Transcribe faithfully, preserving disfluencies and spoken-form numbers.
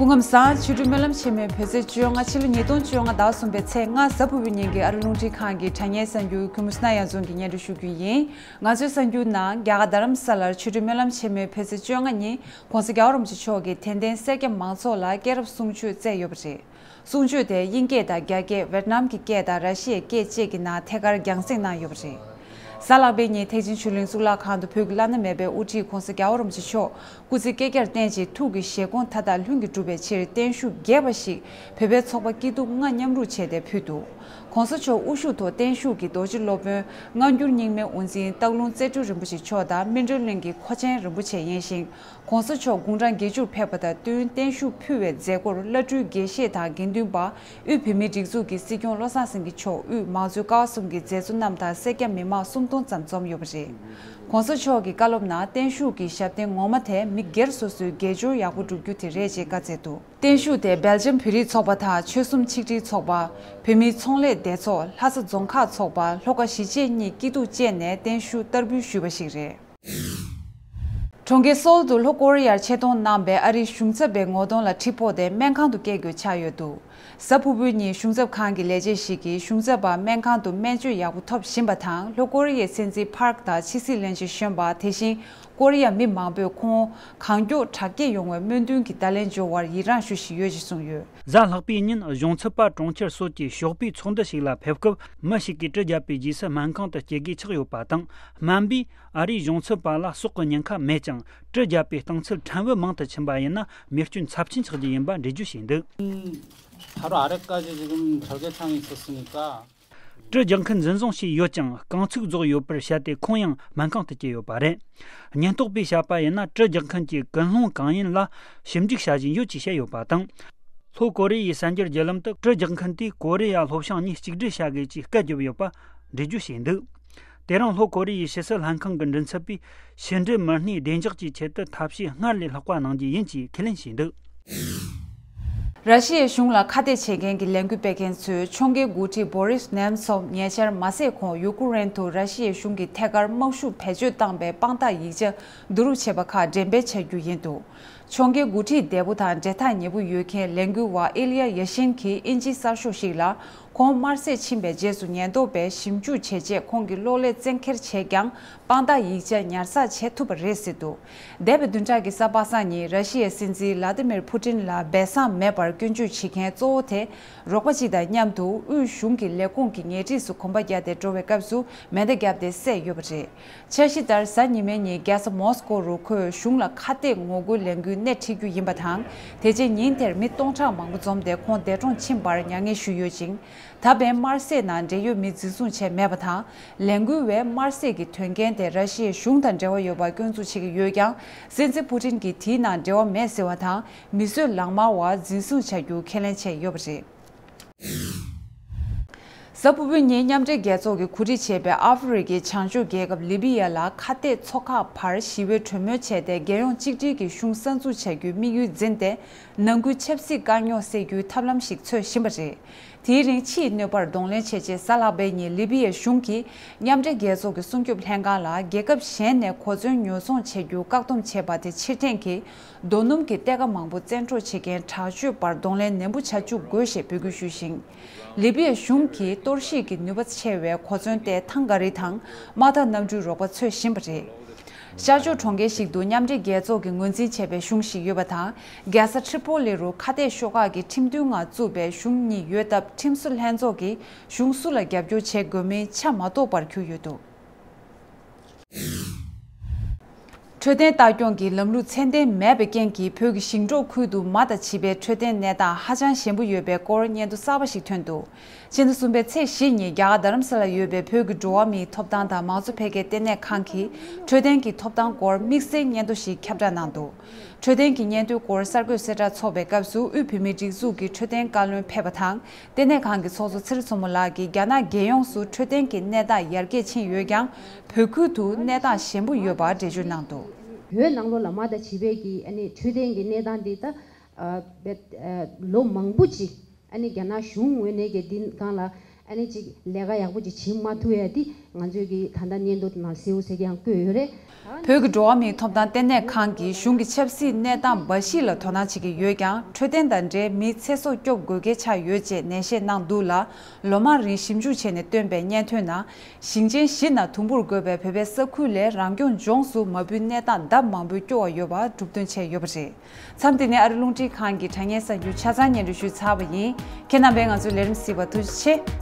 སྐུ་ཁམས་བཟང་། ཆོས་སྒྲོན་སྨོན་ལམ་ཆེན་མོའི་བོད་ཚེས་བཅོ་ལྔ། ཕྱི་ལོ་ཉིས་སྟོང་བཅོ་ལྔ་ཟླ་གསུམ་པའི་ཚེས་ལྔ་གཟའ་ཕུར་བུའི་ཉིན་གྱི་ཨ་རི་རླུང་འཕྲིན་ཁང་གི་དྲ་བརྙན་གསར་འགྱུར་ཁྱུར་མིག་སྣ་ཡ་རྫོང་གིས་སྙན་སྒྲོན་ཞུ་རྒྱུ་ཡིན། ང་ཚོའི་གསར་འགྱུར་ནང་རྒྱ་གར་རྡ་རམ་ས་ལར་ཆོས་སྒྲོན་སྨོན་ལམ་ཆེན་མོའི་བོད་ཚེས་བཅོ་ལྔ་ཉིན་༸གོང་ས་༸རྒྱལ་བ་རིན་པོ་ཆེ་མཆོག་གིས་དད་ལྡན་སེར་སྐྱ་མང་ཚོགས་ལ་སྐྱེས་རབས་གསུང་ཆོས་བསྩལ་ཡོད་པ་རེད། གསུང་ཆོས་དེ་དབྱིན་སྐད་དང་རྒྱ་སྐད། ཝེད་ནམ་གྱི་སྐད་དང་ར་ཤི་ཡའི་སྐད་བཅས་ཀྱི་ནང་ཐད་ཀར་རྒྱང་སྲིང་གནང་ཡོད་པ་རེད། གཟའ་ལྷག་པའི་ཉིན་ཐེག་ཆེན་ཆོས་གླིང་གཙུག་ལག་ཁང་དུ་བོད་ཀྱི་བླ་ན་མེད་པའི་དབུ་ཁྲིད་༸གོང་ས་༸རྒྱལ་བ་རིན་པོ་ཆེ་མཆོག་སྐུ་ཚེ་བསྐལ་བརྒྱར་བརྟན་ཅིང་ཐུགས་ཀྱི་བཞེད་དགོངས་མཐའ་དག་ལྷུན་གྱིས་གྲུབ་པའི་ཕྱིར་བརྟན་བཞུགས་རྒྱས་པ་ཞིག་བོད་པའི་ཚོགས་པ་སྐྱིད་སྡུག་ལྔ་མཉམ་རུབ་བྱས་ཏེ་ཕུལ་འདུག ༸གོང་ས་མཆོག་དབུ་བཞུགས་ཐོག་བརྟན་བཞུགས་ཀྱི་རྡོ་རྗེ་སློབ་དཔོན་སྔ་འགྱུར་རྙིང་མའི་དབུ་འཛིན་སྟག་ལུང་རྩེ་སྤྲུལ་རིན་པོ་ཆེ་མཆོག་དང་སྨིན་གྲོལ་གླིང་གི་མཁོ་ཆེན་རིན་པོ་ཆེ་ཡིན་ཞིང་། ༸གོང་ས་མཆོག་དགུང་གྲངས་བརྒྱད་ཅུར་ཕེབས་པ་དང་བསྟུན་བརྟན་བཞུགས་ཕུལ་བའི་མཛད་སྒོར་བླ་སྤྲུལ་དགེ་བཤེས་དང་དགེ་འདུན་པ། དབུས་བོད་མིའི་སྒྲིག་འཛུགས་ཀྱི་སྲིད་སྐྱོང་བློ་བཟང་སེང་གེ་མཆོག་དབུས་མང་གཙོའི་ཀ་བ་གསུམ་གྱི་མཛད་གཙོ་རྣམས་དང་སེར་སྐྱ་མི་མང་སུམ་སྟོང་ཙམ་འཛོམས་ཡོད་པ་རེད། ༸གོང་ས་མཆོག་གི་བཀའ་སློབ་ནང་བརྟན་བཞུགས་ཀྱི་ཞབས་བརྟན་ངོ་མ་དེ་མི་སྒེར་སོ་སོའི་དགེ་སྦྱོར་ཡག་པོ་བསྒྲུབ་རྒྱུ་དེ་རེད་ཅེས་བཀའ་སྩལ་འདུག་བརྟན་བཞུགས་དེ་སྦེལ་ཇམ་བོད་རིགས་ཚོགས་པ་དང་ཆོལ་གསུམ་ཆིག་སྒྲིལ་ཚོགས་པ། བོད་མིའི་ཚོང་ལས་སྡེ་ཚོགས། ལྷ་ས་རྫོང་ཁག་ཚོགས་པ། ལྷོ་ཁ་གཞིས་བྱེས་གཉིས་སྐྱིད་སྡུག་བཅས་ནས་བརྟན་བཞུགས་བསྟར་འབུལ་ཞུས་པ་ཞིག་རེད། གྲོང་ཁྱེར་སོལ་དུ་ལྷོ་ཀོ་རི་ཡར་ཆེད་གཏོང་གནང་བའི་ཨ་རིའི་གཞུང་ཚབ་པའི་ངོ་གདོང་ལ་གྲི་ཕོག་སྟེ་སྨན་ཁང་དུ་བསྐྱལ་དགོས་ཆགས་ཡོད་འདུག་གཟའ་ཕུར་བུའི་ཉིན་གཞུང་ཚབ་ཁང་གི་ལས་བྱེད་ཞིག་གིས་གཞུང་ཚབ་པ་སྨན་ཁང་དུ་སྨན་བཅོས་ཡག་པོ་ཐོབ་བཞིན་པ་དང་། ལྷོ་ཀོ་རི་ཡའི་སྲིད་འཛིན་ཕཱརྐ་དང་ཕྱི་སྲིད་བློན་ཆེན་གཞོན་པ། དེ་བཞིན་ཀོ་རི་ཡ་མི་མང་པོས་ཁོང་གང་མགྱོགས་དྲག་སྐྱེད་ཡོང་བའི་སྨོན་འདུན་གྱི་བརྡ་ལན་འབྱོར་བར་ཡི་རངས་ཞུ་བཞིན་ཡོད་ཅེས་གསུངས་ཡོད། གཟའ་ལྷག་པའི་ཉིན་གཞུང་ཚབ་པ་གྲོང་ཁྱེར་སོལ་གྱི་ཞོགས་པའི་ཚོགས་འདུ་ཞིག་ལ་ཕེབས་སྐབས། མི་ཞིག་གིས་གྲི་བརྒྱབ་པའི་རྗེས་སུ་སྨན་ཁང་དུ་སྐྱེལ་དགོས་ཆགས་ཡོད་པ་དང་། སྨན་པས་ཨ་རིའི་གཞུང་ཚབ་པ་ལ་སྲོག་གི་ཉེན་ཁ་མེད་ཀྱང་། གྲི་བརྒྱབ་པའི་སྟེང་ཚད་ཕྲན་བུ་མང་དུ་ཕྱིན་པ་ཡིན་ན་རྨས་སྐྱོན་ཚབས་ཆེན་ཆགས་རྒྱུ་ཡིན་པ་འགྲེལ་བརྗོད་བྱས་འདུག 바로 아래까지 지금 절개창이 있었으니까. གྲི་རྒྱག་མཁན་འཛིན་བཟུང་བྱས་ཡོད་ཀྱང་། རྐང་ཚུགས་རྫོགས་ཡོད་པར་བཤད་དེ། ཁོང་ཡང་སྨན་ཁང་དུ་སྐྱེལ་ཡོད་པ་རེད། ཉེན་རྟོག་པས་བཤད་པ་ཡིན་ན། གྲི་རྒྱག་མཁན་གྱི་ཀུན་སློང་གང་ཡིན་ལ་ཞིབ་འཇུག་བྱ་བཞིན་ཡོད་ཅེས་བཤད་ཡོད་པ་དང་། ལྷོ་ཀོ་རི་ཡའི་གསར་འགྱུར་བརྒྱུད་ལམ་དུ་གྲི་རྒྱག་མཁན་དེས་ཀོ་རི་ཡ་ལྷོ་བྱང་གཉིས་གཅིག་སྒྲིལ་བྱ་དགོས་ཅེས་སྐད་བརྒྱབ་ཡོད་པ་འགྲེལ་བརྗོད་བྱས་འདུག་དེ་རིང་ལྷོ་ཀོ་རི་ཡའི་ཕྱི་སྲིད་ལྷན་ཁང་གི་མགྲིན་ཚབ་པས། ཕྱི་འབྲེལ་མི་སྣས་བདེ་འཇགས་ཀྱི་ཆེད་དུ་ཐབས་ཤེས་སྔར་ལས་ལྷག་པ་གནང་རྒྱུ་ཡིན་ཅེས་ཁས་ལེན་བྱས་འདུག་ར་ཤི་ཡའི་གཞུང་ལ་ཁ་གཏད་བྱེད་མཁན་གྱི་ལས་འགུལ་སྤེལ་མཁན་ཚོས་ཕྱོགས་འགལ་འགོ་ཁྲིད་བོ་རིས་ནེམ་ཚོབ་ཉེ་ཆར་མ་ཟད་ཁོང་ཡུ་ཀུ་རེན་དུ་ར་ཤི་ཡའི་གཞུང་གིས་ཐད་ཀར་དམག་ཤུགས་བེད་སྤྱོད་བཏང་པའི་དཔང་རྟགས་ཡིག་ཆ་བསྡུ་རུབ་བྱས་པ་ཁག་འགྲེམས་སྤེལ་བྱ་རྒྱུ་ཡིན་འདུག་ཕྱོགས་འགལ་འགོ་ཁྲིད་འདས་པོ་དང་འབྲེལ་ཐག་ཉེ་པོ་ཡོད་མཁན་ལས་འགུལ་བ་ཨི་ལི་ཡ་ཡ་ཤིན་གྱིས་དབྱིན་ཇིའི་གསར་ཤོག་ཞིག་ལ། ཁོང་དམར་གསོད་ཕྱིན་པའི་རྗེས་སུ་ཉེན་རྟོག་པས་ཞིབ་འཇུག་བྱས་རྗེས། ཁོང་གི་གློག་ཀླད་བཙན་འཁྱེར་བྱས་ཀྱང་། དཔང་རྟགས་ཡིག་ཆ་ཉར་ཚགས་བྱེད་ཐུབ་པ་རེད་ཟེར་འདུག་འདས་པའི་བདུན་ཕྲག་གི་གཟའ་པ་སངས་ཉིན་ར་ཤི་ཡའི་སྲིད་འཛིན་ལ་ཏི་མིར་ཕུ་ཏིན་ལ་སྦས་གསང་མེད་པར་སྐྱོན་བརྗོད་བྱེད་མཁན་གཙོ་བོ་དེ། རོགས་པ་གཅིག་དང་མཉམ་དུ་དབུས་གཞུང་གི་ལས་ཁུངས་ཀྱི་ཉེ་འཁྲིས་སུ་གོམ་པ་བརྒྱབ་སྟེ་འགྲོ་བའི་སྐབས་སུ་མེ་མདའ་བརྒྱབ་སྟེ་བསད་ཡོད་པ་རེད། འཆར་གཞི་ལྟར་གཟའ་ཉི་མའི་ཉིན་རྒྱལ་ས་མོ་སི་ཀོ་རུ་ཁོས་གཞུང་ལ་ཁ་གཏད་ངོ་རྒོལ་ལས་འགུལ་སྣེ་ཁྲིད་རྒྱུ་ཡིན་པ་དང་། དེ་རྗེས་ཉིན་དེར་མི་སྟོང་ཕྲག་མང་པོ་འཛོམས་ཏེ་ཁོང་འདས་གྲོངས་ཕྱིན་པར་མྱ་ངན་ཞུས་ཡོད་ཅིང་། ད་ཕན་དམར་གསོད་ནང་འབྲེལ་ཡོད་མི་འཛིན་བཟུང་བྱས་མེད་པ་དང་། ལས་འགུལ་བའི་དམར་གསོད་ཀྱི་དོན་རྐྱེན་དེ་ར་ཤི་ཡའི་གཞུང་དང་འབྲེལ་བ་ཡོད་པ་སྐྱོན་འཛུགས་བྱེད་ཀྱི་ཡོད་ཀྱང་། སྲིད་འཛིན་ཕུ་ཏིན་གྱིས་དེའི་ནང་འབྲེལ་བ་མེད་ཟེར་བ་དང་། མི་གསོད་ལག་དམར་བ་འཛིན་བཟུང་བྱ་རྒྱུ་ཁས་ལེན་བྱས་ཡོད་པ་རེད། གཟའ་ཕུར་བུའི་ཉིན་མཉམ་འབྲེལ་རྒྱལ་ཚོགས་ཀྱིས་གོ་སྒྲིག་བྱས་པའི་ཨ་ཧྥེ་རི་ཁའི་བྱང་ཕྱོགས་རྒྱལ་ཁབ་ལི་བི་ཡ་ལ་ཁ་གཏད་ཚོགས་ཁག་བར་ཞི་བའི་གྲོས་མོལ་བྱས་ཏེ། རྒྱལ་ཡོངས་གཅིག་སྒྲིལ་གྱི་གཞུང་གསར་འཛུགས་བྱ་རྒྱུའི་དམིགས་ཡུལ་འཛིན་ཏེ། ནང་ཁུལ་ཆབ་སྲིད་དཀའ་རྙོག་སེལ་རྒྱུའི་ཐབས་ལམ་ཞིག་འཚོལ་བཞིན་པ་རེད། དེའི་རིང་ཕྱིའི་གནོད་པར་གདོང་ལེན་བྱེད་ཆེད་གཟའ་ལྷག་པའི་ཉིན་ལི་བི་ཡའི་གཞུང་གིས་མཉམ་འབྲེལ་རྒྱལ་ཚོགས་ཀྱི་སྲུང་སྐྱོབ་ལྷན་ཁང་ལ་རྒྱལ་ཁབ་གཞན་ནས་གོ་མཚོན་ཉོ་ཚོང་བྱེད་རྒྱུ་བཀག་སྡོམ་བྱས་པ་དེ་ཕྱིར་འཐེན་གྱིས། རྡོ་སྣུམ་གྱི་གཏེར་ཁ་མང་པོ་བཙན་འཕྲོག་བྱེད་མཁན་དྲག་སྤྱོད་པར་གདོང་ལེན་ནན་པོ་བྱ་བཅུག་དགོས་ཞེས་འབོད་སྐུལ་ཞུས་ཤིང་། ལི་བི་ཡའི་གཞུང་གིས་གཏོར་བཤིག་གི་ནུས་པ་ཆེ་བའི་གོ་མཚོན་ཏེ་ཐང་ག་རི་དང་དམག་འཐབ་གནམ་གྲུའི་རོགས་པ་འཚོལ་བཞིན་པ་རེད། ཤར་ཕྱོགས་གྲོང་ཁྱེར་ཞིག་ཏུ་མཉམ་འབྲེལ་རྒྱལ་ཚོགས་ཀྱིས་ངོས་འཛིན་བྱས་པའི་གཞུང་ཞིག་ཡོད་པ་དང་། རྒྱལ་ས་ཁྲི་པོ་ལི་རུ་ཁ་གཏད་ཤོག་ཁག་གི་ཁྲིམས་མཐུན་ངང་བཙུགས་པའི་གཞུང་གཉིས་ཡོད་སྟབས། ཁྲིམས་བཟོ་ལྷན་ཚོགས་ཀྱིས་གཞུང་སུ་ལ་རྒྱབ་སྐྱོར་བྱེད་དགོས་མིན་ཆ་མ་རྟོགས་པར་གྱུར་ཡོད་འདུག་འཕྲོད་བསྟེན་ལྟ་སྐྱོང་གི་ལམ་ལུགས་ཚད་ལྡན་མེད་པའི་རྐྱེན་གྱིས། བོད་ཀྱི་ཞིང་འབྲོག་ཁུལ་དུ་མ་དང་བྱིས་པའི་འཕྲོད་བསྟེན་གནས་སྟངས་ཧ་ཅང་ཞན་པོ་ཡོད་པའི་སྐོར་སྙན་ཐོ་གསར་པ་ཞིག་ཐོན་འདུག་ཕྱི་ཟླ་གསུམ་པའི་ཚེས་བཞི་ཉིན་རྒྱ་གར་རྡ་རམ་ས་ལར་ཡོད་པའི་བོད་ཀྱི་འགྲོ་བ་མིའི་ཐོབ་ཐང་དང་མང་གཙོ་འཕེལ་རྒྱས་ལྟེ་གནས་ཁང་གིས་འཕྲོད་བསྟེན་གྱི་ཐོབ་ཐང་སྐོར་དམིགས་བསལ་སྙན་ཐོ་ཞིག་ཁྱབ་བསྒྲགས་གནང་འདུག་འཕྲོད་བསྟེན་གྱི་སྙན་ཐོའི་སྐོར་གསར་འགོད་གསལ་བསྒྲགས་ཚོགས་པའི་སྐབས་སུ། དབུས་བོད་མིའི་སྒྲིག་འཛུགས་ཀྱི་འཕྲོད་བསྟེན་བཀའ་བློན་ཕེབས་པ་དང་། ལྟེ་གནས་ཁང་གི་ཚོགས་གཙོ་ཚེ་རིང་མཚོ་མོ་ལགས་ཀྱིས་རྒྱ་ནག་རྒྱལ་ཡོངས་སུ་འཕྲོད་བསྟེན་གྱི་གནས་སྟངས་ཡར་རྒྱས་ཕྱིན་ཡོད་ཀྱང་། བོད་ཁུལ་དུ་གནས་སྟངས་ཞན་པོ་ཡོད་པར་འགྲེལ་བརྗོད་གནང་འདུག་བོད་ནང་ལོགས་ལ་མ་དང་བྱིས་པའི་གི་ཨ་ནི་འཕྲོད་བསྟེན་གྱི་གནས་སྟངས་འདི་ད་ཨ་བེད་ཨ་ལོ་མང་པོ་ཅིག་ཨ་ནི་རྒྱ་ནག་གཞུང་ངོས་ནས་ཀྱི་འདི་སྒང་ལ་ ཨ་ནི་ཅིག་ལས་ཀ་ཡག་པོ་ཅིག་བྱེད་མ་ཐུབ་ཡ་དེ་ང་ཚོས་ཀྱི་ད་ལྟ་སྙན་ཐོ་ནང་གསལ་བོ་གསལ་རྐྱང་བཀོད་ཡོད་རེད། བོད་ཀྱི་འགྲོ་བ་མིའི་ཐོབ་ཐང་ལྟེ་གནས་ཁང་གིས་གཞུང་གི་ཆབ་སྲིད་གནས་སྟངས་འབའ་ཞིག་ལ་དོ་སྣང་བྱེད་ཀྱི་ཡོད་ཀྱང་། འཕྲོད་བསྟེན་དང་འབྲེལ་མིའི་ཚེ་སྲོག་སྐྱོབ་དགོས་གལ་ཆགས་ཡོད་ཅེས་ནན་བཤད་གནང་འདུག་ལ། ལོ་མང་རིང་ཞིབ་འཇུག་བྱས་ནས་བཏོན་པའི་སྙན་ཐོའི་ནང་། ཞིང་ཆེན་བཞི་ནང་དུམ་བུར་བགོས་པའི་བོད་པའི་ས་ཁུལ་ལས་རང་སྐྱོང་ལྗོངས་སུ་མ་བུའི་གནས་སྟངས་ལྡབ་མང་པོས་སྐྱོ་བ་ཡོད་པ་གྲུབ་དོན་བྱས་ཡོད་པ་རེད། མཚམས་འདི་ནས་ཨ་རི་རླུང་འཕྲིན་ཁང་གི་དྲ་བརྙན་གསར་འགྱུར་ཆ་ཚང་སྙན་སྒྲོན་ཞུས་ཚར་བ་ཡིན། ཁྱེད་རྣམ་པས་ང་ཚོའི་ལས་རིམ་གཟིགས་པར་ཐུགས་རྗེ་ཆེ།